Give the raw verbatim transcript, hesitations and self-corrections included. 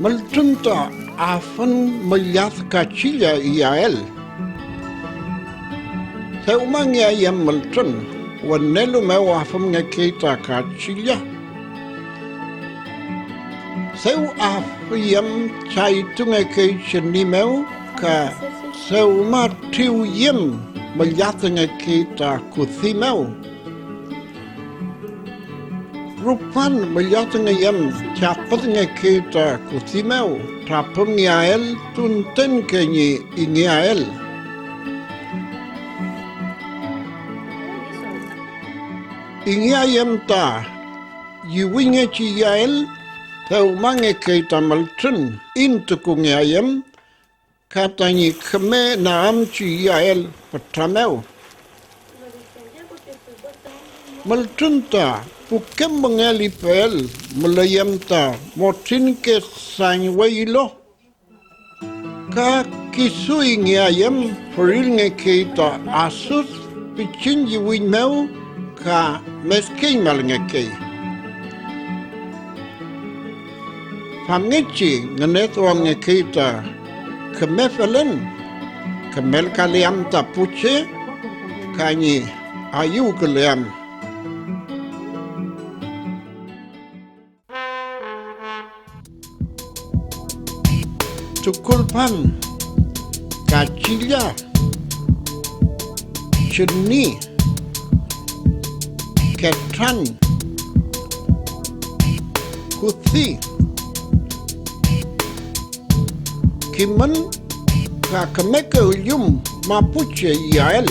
Mültrün ta afün müllat kachilla iyael. Dewmangeayüm mültrün, wünelu mew afümngekey ta kachilla. Dew afiyüm chaytungekey chüni mew ka dewma triwyüm müllatungekey ta kudi mew. Rupan müllatungeyüm chapüdngekey ta kudi mew trapümngeael tuntenke ñi ingeael. Ingeayüm ta yiwiñngechi iyael, dewmangekey ta mültrün, intukungeayüm ka tañi küme nagümchi iyael fütra mew. Mültrün ta pukem müngell ipeel müleyüm ta motrinke sañwe ilo. Ka kisu ingeayüm, fürilngekey ta Asus pichin yiwiñ mew ka meskeñmalngekey. Famngechi ngüneduamngekey ta küme felen, kümelkaleam ta pu che ka ñi ayüwküleam. Tukulpan, kachilla, chüni, ketran, kudi, kimün ka kümeke üllüm mapuche iyael.